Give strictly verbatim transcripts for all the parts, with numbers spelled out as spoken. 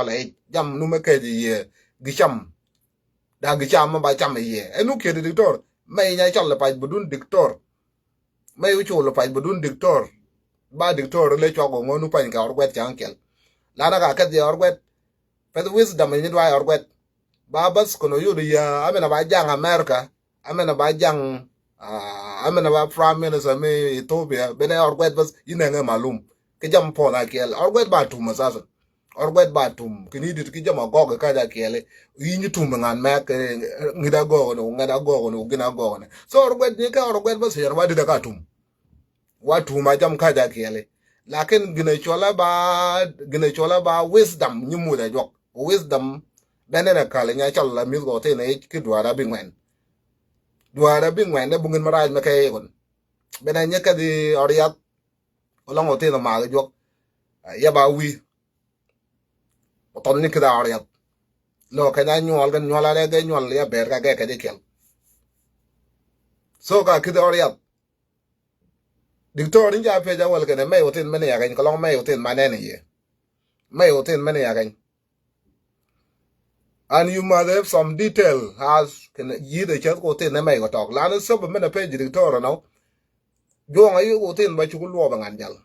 cɔl ɛ i̱ jam nu mɛ kɛc i̱ yɛ gi cam. Da gi cam mɛ ba cam i̱ yɛ ɛn nu kiɛ di diktor mɛ i̱ nya cɔl ɛ pac bi dun diktor. Mɛ i̱ cu lɛ pac bi dun diktor. Ba diktor lɛ cuak ɔ ŋɔn nu pany kɛ ɔr guɛt ca̱ŋ kiɛl. Lanɛ ka kɛth yɛ ɔr guɛt. Pɛth wisdom i̱ nyi duay ɔr guɛt. Ba bäth kɔn ɔ yot i̱ yɛ amin ɛ ba jaŋ America. Amin aba jaŋ, amin aba prime minister mi Ethiopia ben ɛ ɔr guɛt bas inɛ ŋɛ malum. Kɛ jam puɔth a kiɛl ɔr guɛt ba tum asasan. Ɔr guɛt ba tum kini dit ki jam agɔk ka ja kiɛl. Inyi tum ŋan mɛ kɛ ŋit agɔk ni ŋɛt agɔk ni gin agɔk ni so ɔr guɛt ni kɛ ɔr guɛt bas yɛn ba dit aka tum. Wa tum a jam ka ja kiɛl. Lakin ginɛ cuɔlɛ ba ginɛ cuɔlɛ ba wisdom nyi muth a juɔk. Wisdom bɛn ɛn a kal nya cɔl la mi̱th kɔ thin a ic ki duaar a bi ŋuɛn. Duaar a bi ŋuɛn ɛ buŋin mi rac mɛ kɛ ikun. Bɛn a nyɛ kɛ di ɔriath. Ɔ lɔŋ ɔ thin a maak juɔk. Ya ba wi̱i̱. Ɔ thɔn ni ki da ɔriath. Lɔ kɛ nya nyuɔl kɛ nyuɔl a rɛ gɛ nyuɔl ya ber ka gɛ kɛ ji̱ kiɛl. So ka ki da ɔriath. Diktor in ca pec a wäl kɛnɛ mɛy wä thin mɛn yakɛny kɛ lɔŋ mɛy wä thin ma nɛn iye. Mɛy wä thin mɛn yakɛny. And you must have some detail as kɛnɛ yi̱th a cäth kɛ wä thin nɛ mɛy kɛ tɔk lan in thop mɛn a pec diktor ɛnɔ. Juɔŋ a yi wä thin ba cuk luɔp a ŋan jal.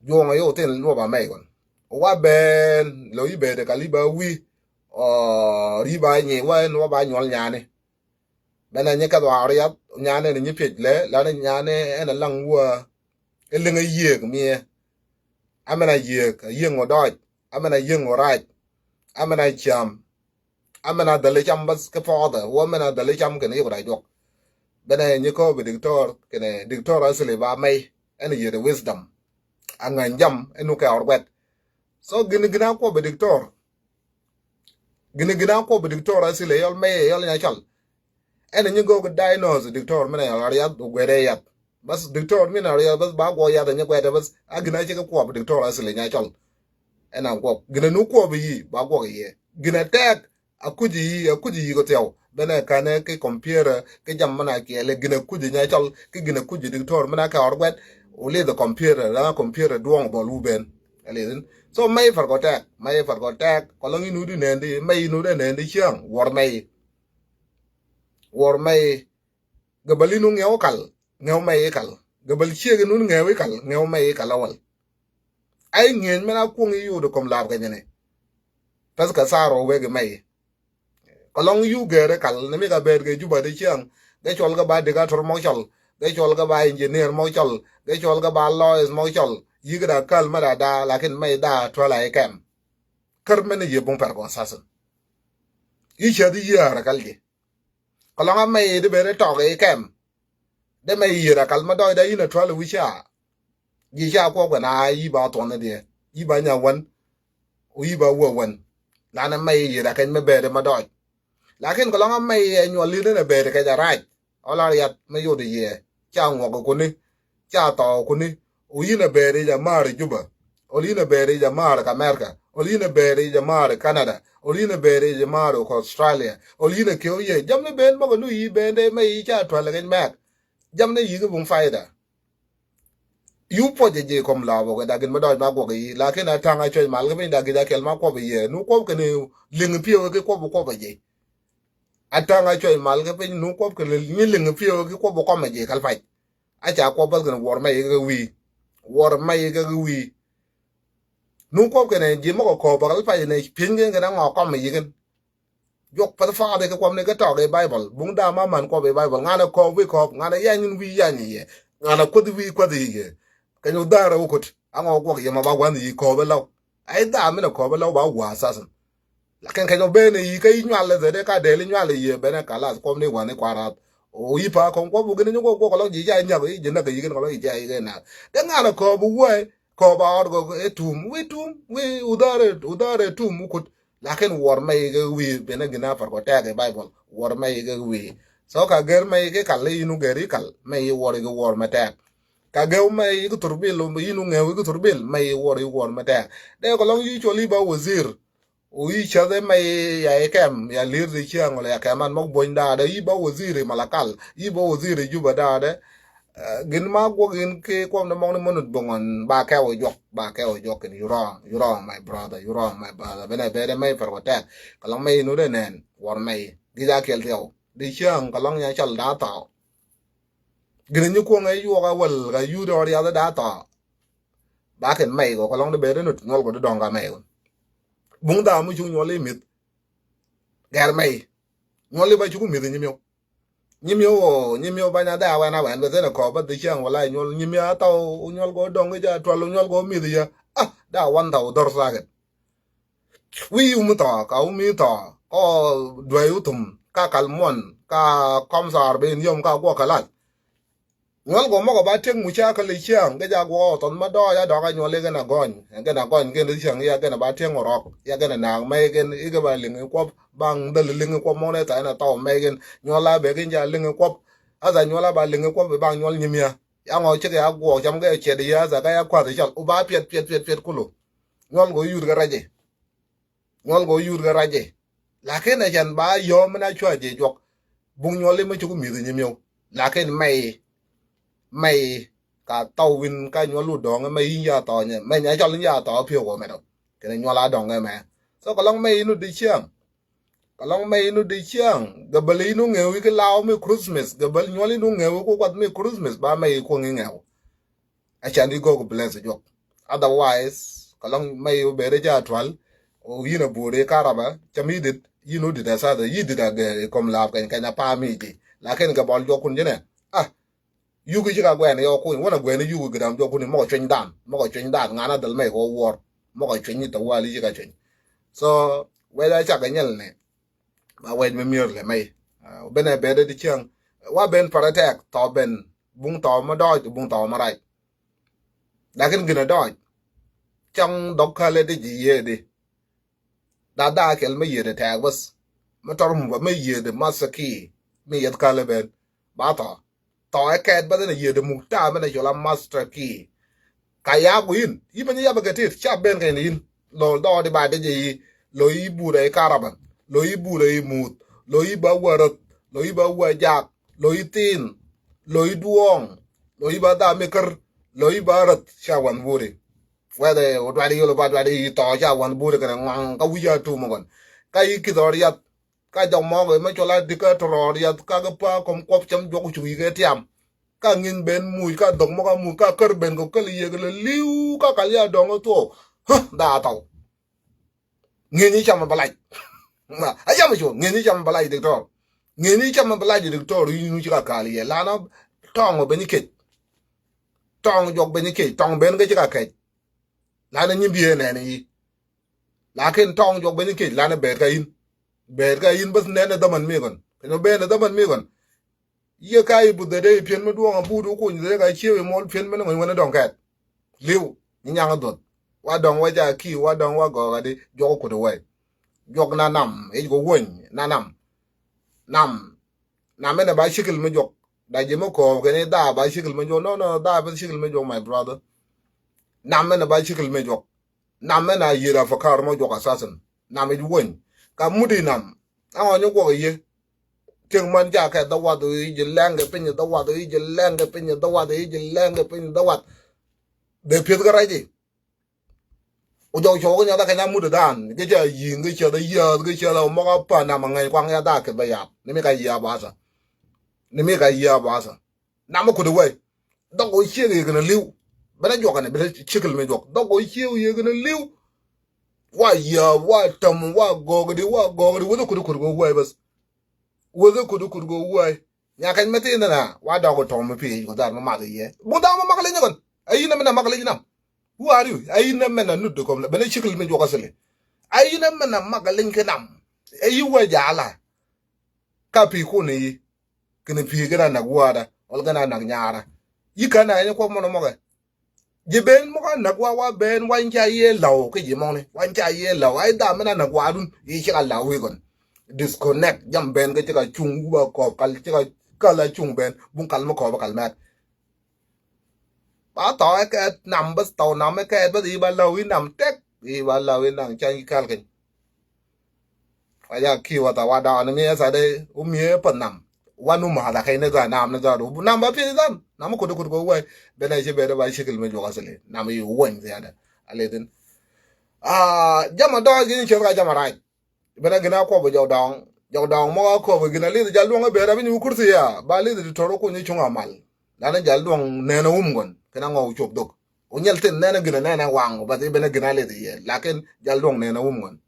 Juɔŋ a yi wä thin luɔp a mɛy kɔn. Wa bɛn lɔ yi bɛt kal yi ba wi̱i̱. Ɔ ri ba nyi wa in wa ba nyuɔl nyani. Bɛn a nyi kɛth wa ɔriath nyani ni nyi piec lɛ lani nyani ɛn a laŋ wua. Iliŋ a yiëëk miɛ. Amɛn a yiëëk a yiëëŋ wä dɔɔc. Amɛn a yiëëŋ wä rac. Amɛn a ciam. Amɛn a dhali cam bas kɛ pɔɔdɛ wä amɛn a dhali cam kɛn yik rac duɔk. Bɛn a nyi kɔɔp bi diktor kɛnɛ diktor a thili ba mɛy. Ɛn a yiëëd a wisdom. A ŋäny jam ɛn nu kɛ ɔr guɛt. So gini gini a kuɔp bi diktor. Gini gini a kuɔp bi diktor a thili yɔl mɛy yɔl nya cɔl. Ɛn a nyi gok dinos diktor mɛn a yɔl ɔr yath wä guɛt ɛ yath. Bas diktor min a riɛl bas ba guɔk yath a nyɛ guɛt bas a gin a cɛ kɛ kuɔp diktor a thili nya cɔl. Ɛn a guɔk gin a nu kuɔp yi ba guɔk yi gin a tɛk. A kuc yi a kuc yi kɛ thiaw bɛn a kanɛ kɛ computer kɛ jam mɛn a kiɛlɛ gin a kuc nya cɔl kɛ gin a kuc diktor mɛn a kɛ ɔr guɛt. U lith a computer la computer duɔŋ bɔl wu ben. A lithin so mɛy far kɔ tɛk mɛy far kɔ tɛk kɔ lɔŋ inu di nɛn di mɛy inu di nɛn di ciaŋ wuɔr mɛy. Wuɔr mɛy. Gabal inu ŋɛw kal ŋɛw mɛy ikal. Gabal ciek inun ŋɛw ikal ŋɛw mɛy ikal awal. Ay ŋieny mɛn a kuoŋ iyuud kɔm laap kɛ nyɛnɛ. Pɛth kɛ thaar rɔ wek imɛy. Kɛ lɔŋ yu gɛɛr ikal ni mi ka bɛɛr kɛ Juba di ciaŋ. Gɛ cuɔl kɛ ba dikator mɔk cɔl. Gɛ cuɔl kɛ ba engineer mɔk cɔl. Gɛ cuɔl kɛ ba lawyers mɔk cɔl. Yik da kal mɛ da da lakin mɛy da tuɛl a ikɛm. Kär mɛn iye buŋ pɛr kɔ assassin. Icäth iyiaar ikal ji̱. Kɛ lɔŋ amɛ i̱ di ben i̱ tɔk i̱ kɛm. Dee mɛ i̱ yiër akal mi dɔɔcdä in a tual i̱ wi̱c ca. Ji̱ ca kuɔk kɛ na i̱ ba thuɔn i̱ diɛ i̱ ba nya wän. I̱ ba wä wän. Lan amɛ i̱ yiër akɛny mi bɛɛri mi dɔɔc. Lakin kɛ lɔŋ amɛ i̱ ɛ nyuɔl in in a bɛɛri kɛ jɛ rac. Ɔ la riat mi yot i̱ yɛ ca ŋuɔk ikuni. Ca thɔɔkuni. Ɔ yïn a bɛɛr i̱ jɛ maar i̱ Juba. Ɔ yïn a bɛɛr i̱ jɛ maar i̱ America. Ɔ yïn a bɛɛr i̱ jɛ maar i̱ Canada. Ɔ yïn a bɛɛr i̱ jɛ maar i̱ Australia. Ɔ yïn a kiɛw yɛ jam ni ben bäkɛ nu yi̱ ben dee mɛ yi̱ ca tual i̱ keny mɛk. Jam ni yi̱ ki buŋ faida. Yu puɔc jɛ jɛ kɔm la bɔkɛ dakin mi dɔɔc ma guɔk i̱ lakin a taŋ a cuɛc mal ki piny dakic a kɛl ma kuɔp i̱ yɛ nu kuɔp kɛn i̱ liŋ i̱ piɛw i̱ ki kuɔp i̱ kuɔp i̱ jɛ. A taŋ a cuɛc mal kɛ piny nu kuɔp kɛ lel nyi liŋ pi̱ew ki kuɔp bä kɔmɛ ji̱ kal pac. A ca kuɔp bäth kɛn wuɔr mɛy kɛ wi̱i̱. Wuɔr mɛy kɛ wi̱i̱. Nu kuɔp kɛn ji̱ mɔk kɛ kɔɔp bä kal pac nɛ pi̱ny kɛn kɛn a ŋɔk kɔmɛ yi̱ kɛn. Juɔk päth fath kɛ kuɔp ni kɛ tɔk i̱ Baibol buŋ da̱a̱ ma man kuɔp i̱ Baibol ŋanɛ kɔɔp wi̱i̱ kɔɔp ŋanɛ yany in wi̱i̱ yany i̱ yɛ ŋanɛ kuäth wi̱i̱ kuäth i̱ yɛ. Kɛn wä dha̱a̱r ɛ wä kut a ŋɔk kuɔk yɛ ma ba gua̱nh i̱ kɔɔp i̱ lɔw. A i̱ dha̱a̱ minɛ kɔɔp i̱ lɔw ba wa̱a̱ assassin. Lakin kɛ nyɔ ben i̱ ka i̱ nyual lɛ dhɛ dee ka dɛl i̱ nyual i̱ yie ben ɛ kalas kuɔm ni wan i̱ kua̱r rath. O i̱ pa kɔŋ kuɔm bu gin i̱ nyɔ guɔ guɔ kɔlɔk ji̱ ca i̱ nyak i̱ ji̱ nak i̱ yikin kɔlɔk i̱ ca i̱ kɛ nak. Dee ŋa̱n ɛ kɔɔp i̱ wee kɔɔp a ɔt gɔk i̱ tum wi̱i̱ tum wi̱i̱ udhar ɛ udhar ɛ tum wukut. Lakin wuɔr mɛ i̱ kɛ wi̱i̱ ben ɛ gin a par kɔ tɛk i̱ Baibol wuɔr mɛ i̱ kɛ wi̱i̱. So ka gɛr mɛ i̱ kɛ kal i̱ in wugɛr i̱ kal mɛ i̱ wuɔr i̱ kɛ wuɔr mɛ tɛk. Ka gɛw mɛ i̱ kɛ thurbil in wuŋɛw i̱ kɛ thurbil mɛ i̱ wuɔr i̱ wuɔr mɛ tɛk. Dee kɔlɔŋ i̱ cuɔl i̱ ba wazir. Wi̱i̱ cäth ɛmɛ i̱ ya i̱ kɛm ya li̱r ti ciaŋ wala ya kɛm an mɔk buɔ̱ny daadɛ i̱ ba waziri Malakal i̱ ba waziri Juba daadɛ. Gin ma guɔk in ki kuɔm ni mɔk ni minut buŋɔn ba kɛw juɔk, ba kɛw juɔk kin. You wrong, you wrong my brother, you wrong my brother. Bene bede mɛy pɛr wä tɛk. Kɛ lɔŋ mɛy inut ɛ nɛn wuɔr mɛy. Gi̱c a kiɛl thiɛw di cieŋ kɛ lɔŋ nya cɔl da thɔɔ. Gin ni kuɔŋ ɛ yuɔk a wäl kɛ yut ɔ riath da thɔɔ. Ba kɛn mɛy kɔ kɛ lɔŋ di bede nut nyuɔl kɔ di dɔŋ ka mɛy wun. Buŋ da mi cu nyuɔl imith. Gɛr mɛy nyuɔl iba cu ku mith nyimiw. Nyimiw ɔ nyimiw banya da wɛn a wɛn bɛ thin ɛ kɔ ba di cieŋ wala nyuɔl nyimiw a thɔw nyuɔl kɔ dɔŋ ica tual nyuɔl kɔ mith ica. Ah, da wan thɔw dhɔr thaket. Wi̱i̱ wumi thɔɔ ka wumi thɔɔ kɔ duäi wuthum ka kal muɔn ka kɔm thɔɔr ben yom ka guɔ kɛ lal. Nyuɔl gɔ mɔkɔ ba tiek mucakal i̱ ciaŋ kɛ ja guɔ thɔn ma dɔɔc a dɔk a nyuɔl i̱ kɛn a gɔny kɛn a gɔny kɛn i̱ ciaŋ i̱ a kɛn a ba tiek ŋɔ rɔk i̱ a kɛn a naak mɛy kɛn i̱ kɛ ba liŋ i̱ kuɔp baŋ dhäl liŋ i̱ kuɔp mɔn i̱ tha̱a̱n a thɔw mɛy kɛn nyuɔl a bɛ kɛn ja liŋ i̱ kuɔp. A tha̱a̱n nyuɔl a ba liŋ i̱ kuɔp i̱ baŋ nyuɔl nyimiä. Ya ŋɔ cikɛ a guɔ cam kɛ ciɛt i̱ a tha̱a̱n kɛ ya kuath i̱ cɔl u ba piɛt piɛt piɛt piɛt kulu. Nyuɔl gɔ yut kɛ rɛc i̱. Nyuɔl kɛ wä yut kɛ rac i̱. Lakin ɛ cɛn ba yɔ̱ɔ̱m min a cua jɛ juɔk. Buŋ nyuɔl i̱ mi cuk mi̱th i̱ nyimiw. Lakin mɛy mɛy ka thɔw win ka nyuɔl wut dɔ̱ŋ mɛy i̱ nya thɔɔ nyɛ mɛy nya cɔl i̱ nya thɔɔ pi̱w kɔ mɛt ɔ. Kɛn nyuɔl a dɔ̱ŋ kɛ mɛ. So kɛ lɔŋ mɛy i̱ nu di ciaŋ. Kɛ lɔŋ mɛy i̱ nu di ciaŋ gɛ bäl i̱ nu ŋɛw i̱ ki law mi Christmas gɛ bäl nyuɔl i̱ nu ŋɛw i̱ ku kuath mi Christmas ba mɛy i̱ kuɔŋ i̱ ŋɛw. Acan i̱ gɔk bless juɔk. Otherwise kɛ lɔŋ mɛy i̱ wä bɛɛr i̱ ca tual. Ɔ yi̱n a buur i̱ karaba cam i̱ dit yi̱n wä dit a thatha yi̱ dit a gɛ i̱ kɔm laap kɛny kɛny a paam i̱ ji̱. Lakin kɛ bɔl juɔk kun ji̱nɛ. Ah, yuki ci ka guɛn i̱ ɔ kuny wänä guɛn i̱ yuki gidam juɔk kun i̱ mɔkɔ cueny dan mɔkɔ cueny dan ŋa̱n a dhäl mɛy kɛ wä wuɔr. Mɔkɔ cueny i̱ thawal i̱ ci ka cueny. So wɛc a cak kɛ nyɛl ni. Ma wɛc mi mi̱er lɛ mɛy. Benɛ bɛɛdɛ di ciaŋ wa ben paratɛk thɔ ben buŋ thɔw mi dɔɔc buŋ thɔw mi rac. Lakin ginɛ dɔɔc cɔŋ dhɔk kälɛ di ji̱ yiëëdi. Da̱a̱ da̱a̱ kɛl mi yiëëdi tɛɛk bäth mi tɔr mupä mi yiëëdi master key. Mi yɛth kälɛ ben ba thɔ thɔ ɛ kɛɛt bäth inɛ yiëëdi muk ta̱a̱ mi nɛ cɔl a master key. Ka yaku in yi ben yabɛ kɛ tit ca ben kɛn in. Lo dɔɔdi ba dec yi lo yi burɛ yi karabä lo yi burɛ yi muth lo yi ba wä röth lo yi ba wä jak lo yi thin lo yi duɔ̱ɔ̱ŋ lo yi ba dham mi kär lo yi ba röth ca wan buri. Wɛthɛ wä duali yolo ba duali yi thɔɔ ca wan buri kɛnɛ ŋɔaŋ ka wi̱c a tum kɔn ka yi kith ɔ riath. Ka jɔk mɔk i̱ mɛ cɔl a dik kä tɔrɔɔr yath ka kä pa kɔm kuɔp cam juɔk cuŋ yikɛ tiam. Ka ŋi̱n ben muc ka dhok mɔk a muc ka kär ben kɔ käl yek lɛ li̱w ka kal ya dɔŋ kä thuɔw. Hä, dha a thɔw. Ŋi̱n i̱ cam bɛ lac. A cam i̱ cuɔ ŋi̱n i̱ cam bɛ lac diktor. Ŋi̱n i̱ cam bɛ lac diktor i̱ nu ci ka kal yɛ lanɔ tɔŋ ɔ ben i̱ kec. Tɔŋ juɔk ben i̱ kec tɔŋ ben kä ci ka kec. Lanɔ nyi biee nɛn i̱. Lakin tɔŋ juɔk ben i̱ kec lanɔ bet ka in. Bet ka in bäth nɛn ɛ dhaman mi kɔn kɛn ben ɛ dhaman mi kɔn. Yiëë ka i̱ buth dee i̱ piɛn mi duɔ̱ɔ̱ŋ a buut wä kuny dee ka ciew i̱ muɔl piɛn mi ni ŋɔny wän i̱ dɔŋ kɛɛt. Li̱w i̱ nyaŋ i̱ dhuɔth wa dɔŋ wä ca ki̱i̱ wa dɔŋ wa gɔɔk adi juɔk kut i̱ wɛy. Juɔk na nam i̱ kɔ wuɔny na nam. Nam nam inɛ ba cikil mi juɔk. Da ji̱ mi kɔɔp kɛn i̱ dha ba cikil mi juɔk no no dha bäth cikil mi juɔk my brother. Nam inɛ ba cikil mi juɔk. Nam mɛn a yiëër a fakar mɔ juɔk assassin. Nam i̱ wuɔny ka mut i̱ nam. Aŋɔ nyɔ guɔk i̱ yië. Tiek man ca kɛ dhäwath i̱ ji̱ lɛŋkɛ piny i̱ dhäwath i̱ ji̱ lɛŋkɛ piny i̱ dhäwath i̱ ji̱ lɛŋkɛ piny i̱ dhäwath. Dee pieth kä rac i̱. Ku jɔk cuɔk i̱ nyath a kɛny a mut i̱ dhaan. Gɛ ca yi̱i̱ŋ gɛ ciɛth a yiaath gɛ ciɛth a mɔk a pa nam a ŋäny kuaŋ ya dhaa keth bä yaap. Ni mi ka yiaap a tha. Ni mi ka yiaap a tha. Nam mi kut i̱ wɛy. Dhɔk ɣöö ciek yek kɛn li̱w. Bɛn a juɔk kɛn bɛn a cikil mi juɔk dhɔk ɣöö ciek yek kɛn li̱w. Wa yiaap wa täm wa gɔɔkdi wa gɔɔkdi weth kut kut kɛ wɛy bäth. Weth kut kut kɛ wɛy. Nya kɛc mi thiin na wa dɔk tɔm mi piec kɛ dhar mi mak yɛ buk dhar mi mak leny kɔn. A yin a mi na mak leny nam. Who are you? A yin a mi na nut di kɔm lɛ bɛn a cikil mi juɔk asili. A yin a mi na mak leny kɛ nam. A yi wɛy jaala. Ka pi̱i̱ kun i̱ kɛn pi̱i̱ kɛn a nak wäärä ɔl kɛn a nak nyaarä. Yi kän a ɛn kuɔk mɔnɔ mɔkɛ. Ji̱ ben mɔk a nak wa wa ben wa̱ny ca yiëë law kä ji̱ mɔkni wa̱ny ca yiëë law a i̱ dham min a nak waadun i̱ cik a law wi̱i̱ kɔn. Disconnect jam ben kä cik a cuŋ wä kɔɔp kal cik a kal a cuŋ ben buŋ kal mi kɔɔp kal mɛt. Ba thɔw ɛ kɛɛt nam bä thɔw nam ɛ kɛɛt bä i̱ ba law i̱ nam tɛk i̱ ba law i̱ nam ca i̱ kal keny. Wa ya ki̱i̱ wa thawa dawa ni mi ɛ tha̱t ɛ wä mi ɛ päth nam. Wan nu ma̱a̱th a kɛc ni dhan nam ni dhan ru nam ba pi̱th dhan nam mi kut kut kɛ wee. Ben a ci ben ba cikil mi juɔk asili nam yi weny thiada. A lith in. Ah, jama dɔɔc gi ni cieth ka jama rac. Ben a gin a kuɔp jɔk dɔɔŋ jɔk dɔɔŋ mɔ a kuɔp gin a lith jal duɔŋ a ben a bi nyu kurthi ya ba lith di tɔr kuny cuŋ a mal. Lan jal duɔŋ nɛn a wum gɔn kɛn a ŋɔw cuɔp dhok. Ku nyɛl thin nɛn a gin a nɛn a waŋ ba thi ben a gin a lith yɛ lakin jal duɔŋ nɛn a wum gɔn.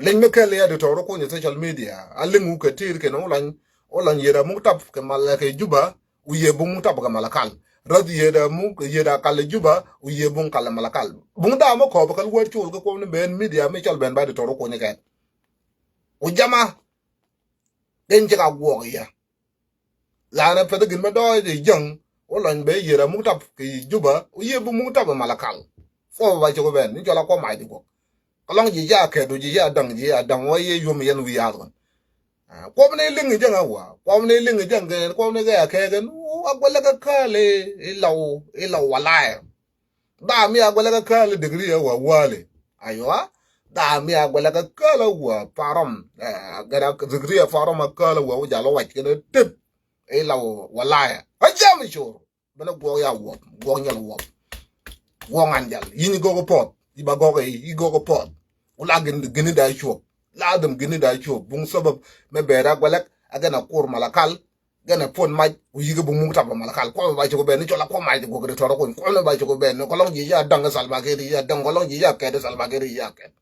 Liŋ mi kɛl ya di tɔr kuny social media a liŋ wukɛ tir kɛn wulany wulany yɛr a muk tap kɛ mal kɛ juba. Wi̱i̱ yee buŋ tap kɛ Malakal. Räth yee da muk yee da kal Juba wi̱i̱ yee buŋ kal Malakal. Buŋ da mɔ kɔɔp kal wär col kɛ kuɔm ni ben media mi cɔl ben ba di tɔr kuny kɛn. Ku jama den cik a guɔk yɛ. Lanɛ peth gin mɛ dɔɔc di jäŋ wä lɔny bɛ yee da muk tap kɛ Juba wi̱i̱ yee buŋ muk tap kɛ Malakal. Kuɔp ba cok ben ni cɔl a kuɔm mac di guɔk. Kɛ lɔŋ ji̱ ca kɛt du ji̱ ca daŋ ji̱ ca daŋ wä yee yuɔm yɛn wi̱i̱ yath kɔn. Kuɔmni liŋ jäŋ a wa kuɔmni liŋ jäŋ kɛ kuɔmni kɛ a kɛ kɛn a guɛlɛ kɛ kääl i law i law walaya. Dha mi a guɛlɛ kɛ kääl i digri a wa wali. Aywa. Dha mi a guɛlɛ kɛ kääl a wa parom. Gɛn a digri a parom a kääl a wa wä jal wä wac kɛn a tip i law walaya a jam i cor. Bɛn a guɔk ya wuɔp guɔk nyɛl wuɔp. Guɔk ŋan jal yin i gɔk i pɔth i ba gɔk i i gɔk i pɔth. Ku la gin gini da cuɔp la dhim gini da cuɔp buŋ sabab. Mɛ bɛɛr a guɛlɛk a gɛn a kur Malakal. Gɛn a puɔn mac ku yik i buŋ muk tap Malakal kuɔmɛ ba cok bɛn ni cɔl a kuɔm mac di guɔk di tɔr kuny kuɔmɛ ba cok bɛn ni kɔlɔŋ ji̱ ya daŋ i Salva Kiir ya daŋ kɔlɔŋ ji̱ ya kɛt i Salva Kiir ya kɛt.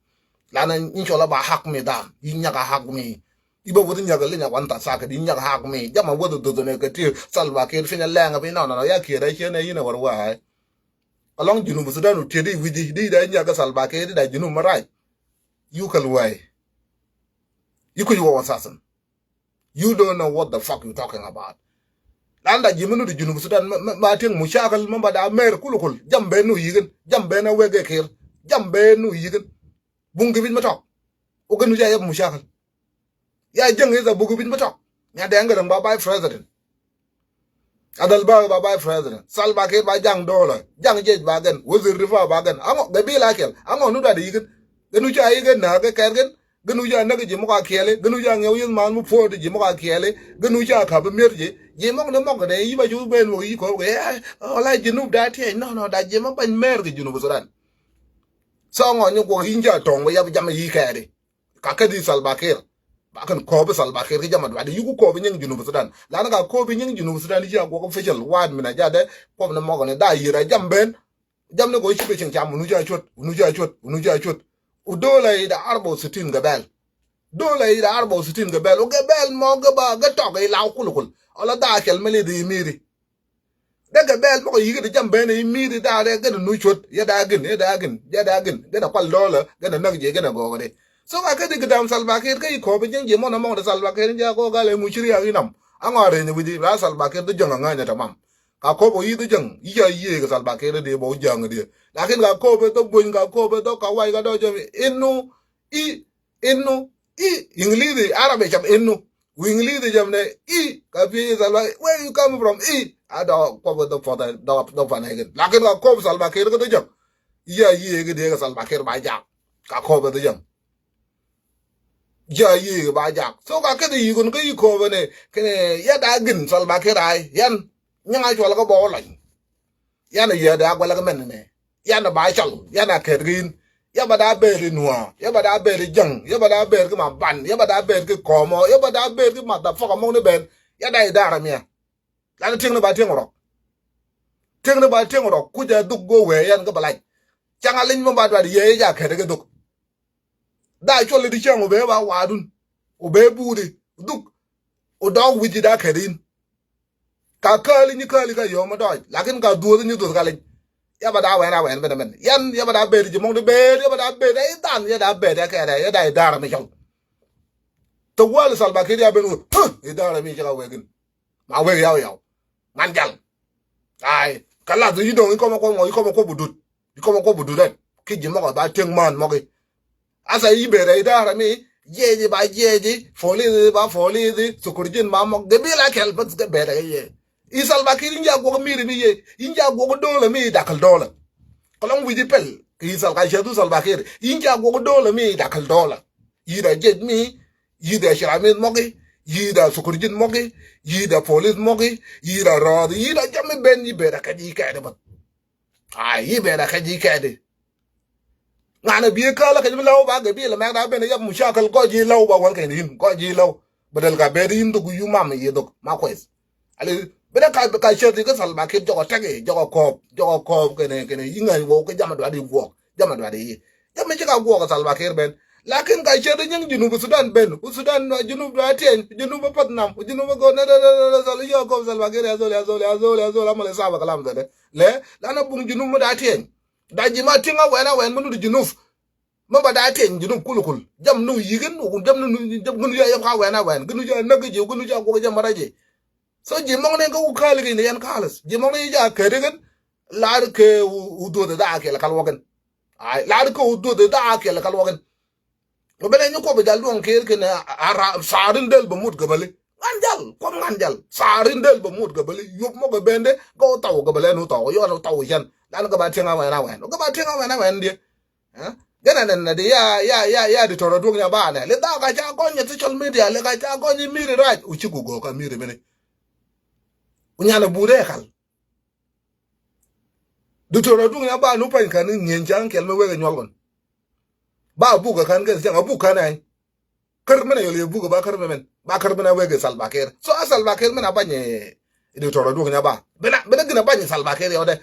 Lanɛ in cɔl a ba hak mi dhan in nyak a hak mi. Iba wuth nyak li nyak wan tha saket in nyak hak mi jama wuth dhoth ne ke ti Salva Kiir finya lɛŋ piny nɔ nɔ ya kier a cien a yin a war waai. Alɔŋ Junub Sudan u tiet i wi̱ci di da nyak Salva Kiir di da Junub ma rac. You kal waai. You kuc wɔ assassin. You don't know what the fuck you talking about. Lan da ji̱ mi nu di Junub Sudan ma tiɛŋ mucakal ma ba da mer kul kul jam ben nu yikin jam ben a wek e Kiir. Jam ben nu yikin. Buŋ ki bic ma tɔk. Wä gɛ nu ca yɛp mucakal. Ya jäŋ i̱ tha buk i̱ bic ma tɔk. Nya dɛŋ kɛ däŋ ba vice president. Adhal ba ba vice president Salva Kiir ba jaŋ dola jaŋ jec ba gɛn wazir difa ba gɛn aŋɔ gɛ bil a kɛl aŋɔ nu dat i̱ gɛn. Gɛ nu ca i̱ gɛn na gɛ kɛr gɛn. Gɛ nu ca näk ji̱ muk a kɛli gɛ nu ca ŋɛw yith man mu puɔt ji̱ muk a kɛli gɛ nu ca kap i̱ mier ji̱ ji̱ mɔk ni mɔk kɛ dɛ i̱ ba cu ben wä i̱ kɔp kɛ. Wala ji̱ nup da tiɛc nɔ nɔ da ji̱ ma bany mɛr kɛ Junub Sudan. Sɔ ŋɔ nyɛ guɔk i̱ ca tɔŋ wä yap jam i̱ kɛɛri. Ka kä di Salva Kiir. Ba kɛn kɔɔpi Salva Kiir ki jama duat di yuku kɔɔpi nyiŋ Junub Sudan. Lan ka kɔɔpi nyiŋ Junub Sudan di ci a guɔk official waat min a jadɛ kɔɔp ni mɔk ni da yir a jam ben. Jam ni kɔ ci bi cieŋ cam unu ca cuot unu ca cuot unu ca cuot. U dola ida arba u sitin gabɛl. Dola ida arba u sitin gabɛl u gabɛl mɔ gaba gatɔk i law kulukul. Ɔla da kɛl mali di imiri. Dee gɛ bɛɛl mɔkɔ yi̱k di jam ben i̱ mi̱i̱t i̱ da̱a̱r ɛ gɛn nu cuot yɛ da̱a̱ gin yɛ da̱a̱ gin yɛ da̱a̱ gin gɛn a kual dɔɔlä gɛn a näk jiɛ gɛn a gɔɔk di. So ka kä di gɛ da̱a̱m Salva Kiir kä i̱ kɔɔp i̱ jiɛn jiɛ mɔn a mɔk di Salva Kiir in jiɛ a kɔɔk gal ɛ ŋuc ci riaak i̱ nam. A ŋɔa reny i̱ wi̱c i̱ la Salva Kiir di jäŋ a ŋäny ɛ tamam. Ka kɔɔp ɔ yi̱ di jäŋ i̱ ca yiëë kɛ Salva Kiir di bɔ ja̱ŋ di. Lakin ka kɔɔp i̱ dhɔ buny ka kɔɔp i̱ dhɔ ka wac ka dɔɔ jɔm i̱ inu i̱ Inu i̱ Iŋlithi Arabi cam inu. Wi Iŋlithi cam ne i̱ ka pi̱ i̱ Salva where you come from i̱. A dɔ kɔp dɔ pɔth dɔ dɔ pan i̱ gin lakin ka kɔp Salva Kiir kä dɔ jam. I̱ a yiëë kä diee kä Salva Kiir ba jak. Ka kɔp dɔ jam. I̱ a yiëë kä ba jak so ka keth i̱ yikun kä i̱ kɔp ne kene ya da gin Salva Kiir ay yan. Nyaŋ a cual kä bɔ lɔny. Yan a yiëë da guɛlä kä mɛn ne. Yan a ba cɔl yan a kɛt kä in. Ya ba da ber i nuɔɔ ya ba da ber i jäŋ ya ba da ber ki ma ban ya ba da ber ki kɔmɔ ya ba da ber ki ma da fɔk a mɔk ni ben. Ya da i dar a miɛ. Lan tiŋ ni ba tiŋ rɔk. Tiŋ ni ba tiŋ rɔk kuc a dhuk go wee yan ki ba lac. Caŋ a liny mɔ ba duat yee ja kɛt ki dhuk. Da cuɔl i di cäŋ wä bee ba waadun wä bee buudi dhuk. Wä dɔɔk wi̱c i da kɛt in. Ka kääli nyi kääli ka yom mi dɔɔc lakin ka dhuoth nyi dhuoth ka lic. Ya ba da wɛn a wɛn ben ben yan ya ba da ber ji̱ mɔŋ di ber ya ba da ber ya i̱ dhan ya da ber ya kɛɛrɛ ya da i̱ dar mi cɔl. Tɛ wäl Salva Kiir ya ben wä i̱ dar mi cɛ ka wɛkin. Ma wek yaw yaw man jal. Ay ka lath i̱ dɔŋ i̱ kɔmɔ kɔmɔ i̱ kɔmɔ kɔmɔ dut. I̱ kɔmɔ kɔmɔ dut ɛn ki ji̱ mɔk a ba tiɛŋ man mɔk i̱. Asa i̱ berɛ i̱ da̱rä mi jiɛɛji ba jiɛɛji police ba police sukur ji̱n ma mɔk gɛ bil a kɛl bäth gɛ berɛ kɛ yɛ. I̱ Salva Kiir in ja guɔk miri mi yɛ in ja guɔk dolä mi i̱ dakäl dolä. Kɔlɔŋ wi̱c i̱ pɛl kɛ i̱ Salva Kiir in ja guɔk dolä mi i̱ dakäl dolä. I̱ da jiɛc mi i̱ da cira mi mɔk i̱ Yi̱i̱da sukurjin muɔ̱ki, yi̱i̱da polis muɔ̱ki, yi̱i̱da rɔɔth, yi̱i̱da jami ben, yi̱ ben a kɛc yi̱ kɛɛdi bä. Ay, yi̱ ben a kɛc yi̱ kɛɛdi. Ŋa̱n a bi̱i̱ käl a kɛc bi lɛw ba gɛ bi lɛ mɛk da ben a yap mucakal gɔc yi̱ lɛw ba wal kɛn yin, gɔc yi̱ lɛw. Bɛ dɛl ka ben yin dhuk yu mam yi̱ dhuk, ma kueth. Ali, bi dee ka, ka cɛth ikä Salva Kiir jɔkɔ tɛk i̱, jɔkɔ kɔɔp, jɔkɔ kɔɔp kɛnɛ, kɛnɛ, iŋäc wä kɛ jam a duat i̱ guɔk, jam a duat i̱. Jam i̱ ci ka guɔk Salva Kiir ben. Lakin ka cɛth i̱ nyiŋ Junub Sudan ben, u Sudan, Junub duat tiɛny, Junub a path nam, Junub a gɔn, nɛ, nɛ, nɛ, nɛ, Salva, yɔ kɔɔp Salva Kiir, ya zol, ya zol, ya zol, ya zol, amal isaba kalam zɛ dɛ. Lɛ, lana buŋ Junub mi da tiɛny. Da ji̱ ma tiŋ a wɛn, a wɛn mi nut Junub. Ma ba da tiɛny Junub kulukul. Jam nu yi̱kɛn, jam nu, jam gunu ya yam ka wɛn a wɛn. Gunu ya näk ji̱, gunu ya guɔk jam mara ji̱. So ji̱ mɔŋ ni ka ku kali ki ni yan kalas. Ji̱ mɔŋ ni ja kedi kɛn. Lar kɛ u, u duɔth da kɛl kal wakɛn. Ay, lar kɛ u duɔth da kɛl kal wakɛn. Wa bɛn ni kuɔ bi jal duɔŋ Kiir kɛn a, a, a ra, sarin del ba mut gabali. Ŋan jal, kuɔm ŋan jal. Sarin del ba mut gabali. Yup mɔ gabende, ga u taw gabali nu taw. Yɔ nu taw jan. Lan gaba tiŋ a wɛn a wɛn. Gaba tiŋ a wɛn a wɛn diɛ. Eh? Gɛnɛ nɛ nɛ di ya, ya, ya, ya di tɔrɔ duɔ̱k nya ba nɛ. Li dha ka ca gɔny social media, li ka ca gɔny miri rac. U ci ku gɔk a miri mini. U nyan a bure kal. Di tɔrɔ duɔ̱k nya ba nu pany kan ni ŋi̱e̱n caŋ kɛl mi wek a nyuɔl kɔn. Ba buk a kan kɛ caŋ a buk kan ay. Kär mɛn a yɔl yɛ buk a ba kär mɛ mɛn. Ba kär mɛn a wek a Salva Kiir. So a Salva Kiir mɛn a bany, eh, di tɔrɔ duɔ̱k nya ba. Bina, bina gina bany Salva Kiir yɔ dɛ.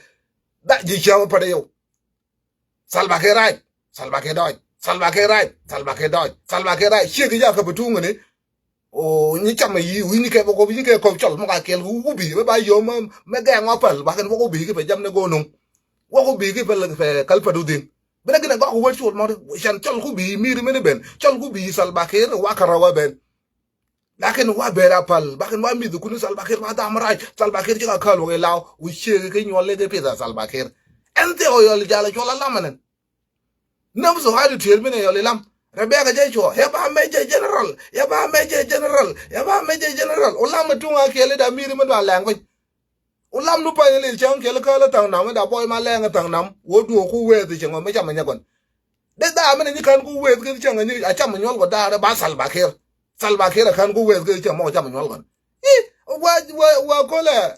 Da ji̱ ciaŋ pa de yɔ. Salva Kiir rac. Salva Kiir dɔc. Salva Kiir rac. Salva Kiir dɔc. Salva Kiir rac. Ciek i̱ jakä bi tuŋ ni. O, nyi cam yi, wi̱ni kɛ bä kop, nyi kɛ kop cɔl mɔ ka kɛl ku bi, bä ba yom mɛ, mɛ gɛŋ wa päl, wakin wä ku bi ki pɛ jam ni go nuŋ. Wä ku bi ki pɛ, pɛ kal pɛ du dhiŋ. Bä na gin a gɔk wä col mɔ, can cɔl ku bi mir mini ben, cɔl ku bi Salva Kiir wa kara wa ben. Lakin wa bera pal, bakin wa midhi kuni Salva Kiir wa dham rac, Salva Kiir cika kal wa ke law, wi ciek ke nyuɔl le ke pith a Salva Kiir. Ɛn thɛ o yɔl jal a cuɔl a lam ɛnɛn. Nam so hadi tier mine yɔl ilam. Rebecca jɛ cuɔ, yɛ ba mɛ jɛ general, yɛ ba mɛ jɛ general, yɛ ba mɛ jɛ general. U lam mi tuŋ a kiɛli da miri mi dua lɛŋ piny. U lam nu pany li cäŋ kiɛli käl thaŋ nam, da bɔy ma lɛŋ thaŋ nam. Wo duɔ ku weth cäŋ mi cam nyɛ kɔn. De da mene nyi kan ku weth kä cäŋ nyi a cam nyuɔl kɔ daare ba Salva Kiir. Salva Kiir a kan ku weth kä cäŋ mɔ cam nyuɔl kɔn. Ih, wa, wa, wa kolɛ.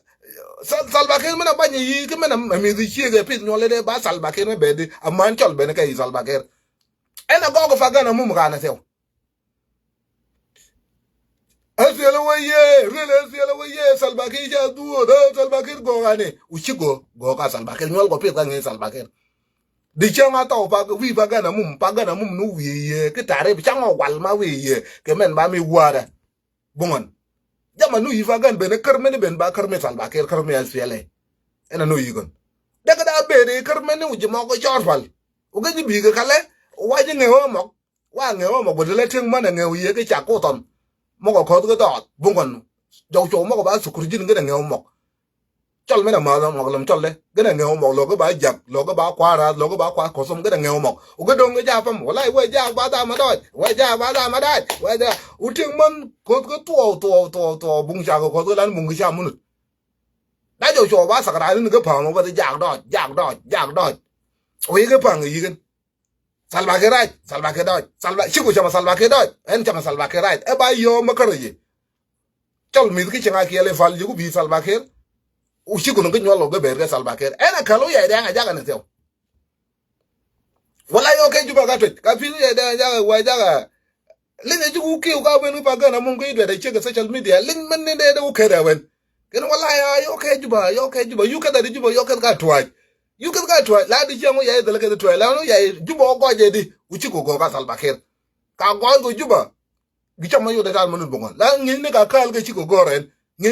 Sal-, Salva Kiir mene bany yi ki mene mi dhi ciek ɛ pith nyuɔl de ba Salva Kiir mi bedi a man cɔl bene kɛ yi Salva Kiir. Ɛn a gɔk fa gana mum kan a thɛw. Asiɛl wä yee, riel asiɛl wä yee, Salva Kiir ca dhuɔth, ɛ, Salva Kiir gɔɔk ani. U ci gɔɔk, gɔɔk a Salva Kiir, nyuɔl gɔɔk pith ka ŋi̱i̱c Salva Kiir. Di cäŋ a thɔw pa wi̱i̱ pa gana mum, pa gana mum nu wi̱i̱ yee, ki ta̱ri̱ bi caŋ ɔ wal ma wi̱i̱ yee, kɛ mɛn ba mi wa̱a̱rɛ. Buŋɔn. Jama nu yi̱i̱ pa gan ben kär mɛn ben ba kär mi Salva Kiir, kär mi asiɛl ɛ. Ɛn a nu yi̱i̱ gɔn. Dek da ben kär mɛn u ji̱ mɔk cɔr pal. U gɛ ji̱ bi̱i̱ kɛ kalɛ, u wa ji̱ ŋɛ wä mɔk. Wa ŋɛw mɔk bä ti lɛ tiŋ män ɛ ŋɛw yie kä cak ku thɔn. Mɔk ɛ kɔth kä dɔɔth buŋ kɔn. Jɔw cɔw mɔk ba thukur ji̱n gɛ dɛ ŋɛw mɔk. Cɔl mɛn ɛ math mɔk lɛm cɔl dɛ gɛ dɛ ŋɛw mɔk lɔ gɛ ba jak lɔ gɛ ba kua̱r rath lɔ gɛ ba kua̱r kɔthom gɛ dɛ ŋɛw mɔk. Wä gɛ do̱ŋ gɛ jak pam wala wä jak ba dham a dɔɔc wä jak ba dham a dɔɔc wä jak. Wä tiŋ män koth kä thuɔw thuɔw thuɔw thuɔw buŋ cak kɛ kɔth kä lan buŋ kɛ cak munut. Na jɔw cɔw ba thak rath ni kɛ pa̱a̱m wä bä ti jak dɔɔc jak dɔɔc jak dɔɔc. Wä yi kɛ pa̱a̱ŋ kɛ yi kɛn. Salva Kiir rac, Salva Kiir dɔc, Salva, ciku cama Salva Kiir dɔc, ɛn cama Salva Kiir rac, ɛ ba yɔɔ ma kärɛ yi. Cɔl mith ki cieŋ a kiɛl i̱ pal ji̱ ku bi Salva Kiir. U ciku ni ki nyuɔl lɔ gɛ ber kɛ Salva Kiir. Ɛn a kal u yɛy dɛŋ a jakɛ ni thiɛw. Wala yɔɔ kɛ Juba ka tuec, ka pi̱n u yɛy dɛŋ a jakɛ, wa jakɛ. Liŋ ɛ ji̱ ku kiw ka ben wi̱i̱ pa gän a mum kä i̱ duet ɛ ciek ɛ social media. Liŋ mɛn ni dee dee ku ket ɛ wen. Kɛn wala ya yɔɔ kɛ Juba, yɔɔ kɛ Juba. Yu kɛ dee di Juba, yɔɔ kɛ ka tuac. Yu kɛ ka tuac. La di ciɛŋ wä ya i̱ dhɛl kɛ di tuac. La wä ya i̱ Juba wä gɔc ɛ di. Ku ci kɛ gɔɔ ka Salva Kiir. Ka gɔc kɛ Juba. Gi cam ma yot ɛ ta̱a̱l ma nut bä ŋɔn. La ŋi̱n ni ka ka̱a̱l kɛ ci kɛ gɔɔ rɛn.